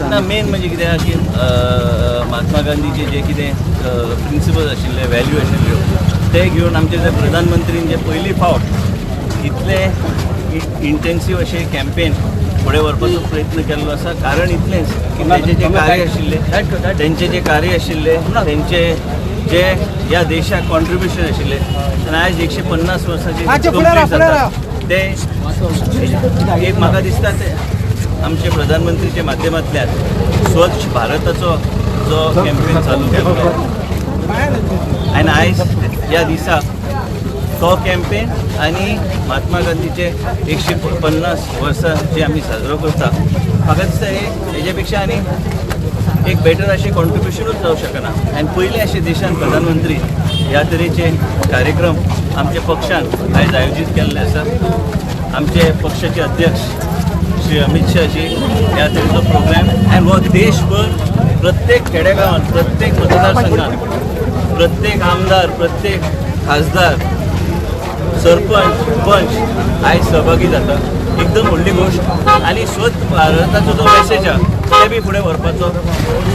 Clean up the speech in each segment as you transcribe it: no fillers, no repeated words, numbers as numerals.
दिसा? ना, मेन म्हणजे कितें आहा की महात्मा गांधीचे जे कितें प्रिंसिपल्स आशिल्ले, व्हॅल्यू आशिल्ल्यो, ते घेवन आमचे जे प्रधानमंत्रीन जे पयली फावट इतले इंटेन्सीव अशें कॅम्पेन फुडें व्हरपाचो प्रयत्न केल्लो आसा. कारण इतलेंच की तेजे जे कार्य आशिल्ले, तेंचे जे कार्य आशिल्ले, तेंचे जे ह्या देशाक कॉन्ट्रिब्युशन आशिल्लें आनी आयज 150 वर्सांची कंप्लीट जाता, ते एक म्हाका दिसता ते आमचे प्रधानमंत्रीच्या माध्यमांतल्यान स्वच्छ भारताचो जो कॅम्पेन चालू केलो आनी आयज ह्या दिसा तो कॅम्पेन आनी महात्मा गांधीचे 150 वर्सां जे आमी साजरो करता, म्हाका दिसता हे हेजे पेक्षा आनी एक बेटर अशें कॉन्ट्रिब्युशनूच जावं शकना. आनी पयले अशे देशान प्रधानमंत्री ह्या तरेचे कार्यक्रम आमच्या पक्षान आयज आयोजीत केल्ले आसा. आमचे पक्षाचे अध्यक्ष श्री अमित शहाजी ह्या तरेचो प्रोग्राम आनी हो देशभर प्रत्येक खेडेगांवांत, प्रत्येक मतदारसंघात, प्रत्येक आमदार, प्रत्येक खासदार, सरपंच, पंच आयज सहभागी जाता. एकदम व्हडली गोश्ट आनी स्वच्छ भारताचो जो मेसेज आहा ते बी फुडें व्हरपाचो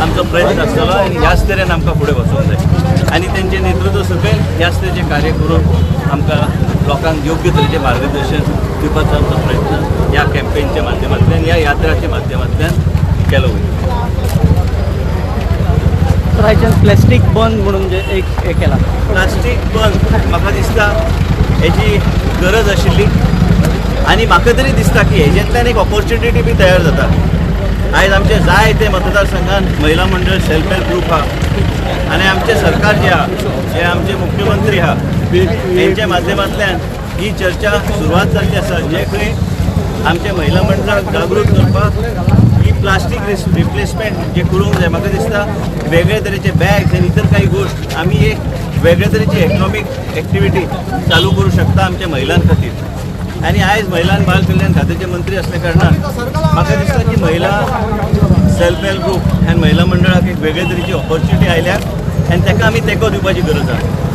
आमचो प्रयत्न आसतलो आनी ह्याच तरेन आमकां फुडें वचूंक जाय आनी तेंचे नेतृत्व सकयल ह्याच तरेचें कार्य करून आमकां लोकांक योग्य तरेचें मार्गदर्शन दिवपाचो आमचो प्रयत्न ह्या कॅम्पेनच्या माध्यमांतल्यान, ह्या यात्राच्या माध्यमांतल्यान केलो वयता. तर हायच्यान प्लॅस्टीक बंद म्हणून जे एक हें केलां. प्लास्टीक बंद, म्हाका दिसता हेजी गरज आशिल्ली आनी म्हाका तरी दिसता की हेजेंतल्यान एक ऑपॉर्च्युनिटी बी तयार जाता. आयज आमचे जाय ते मतदारसंघात महिला मंडळ, सेल्फ हेल्प ग्रूप आहा आनी आमचें सरकार जे आहा, जे आमचे मुख्यमंत्री आहा, हेंच्या माध्यमांतल्यान ही चर्चा सुरवात जाल्ली आसा, जे खंय आमच्या महिला मंडळाक जागृत करपाक ही प्लास्टीक रिप्लेसमेंट जे करूंक जाय. म्हाका दिसता वेगळे तरेचे बॅग्स आनी इतर काही गोश्ट आमी एक वेगळे तरेची इकनॉमीक एक्टिविटी चालू करूं शकता आमच्या महिलां खातीर. आनी आयज महिला आनी बाल कल्याण खात्याचे मंत्री असल्या कारणान म्हाका दिसता की महिला सेल्फ हेल्प ग्रूप आनी महिला मंडळाक एक वेगळे तरेची ऑपॉर्च्युनिटी आयल्या आनी ताका आमी तेंको दिवपाची गरज आहा.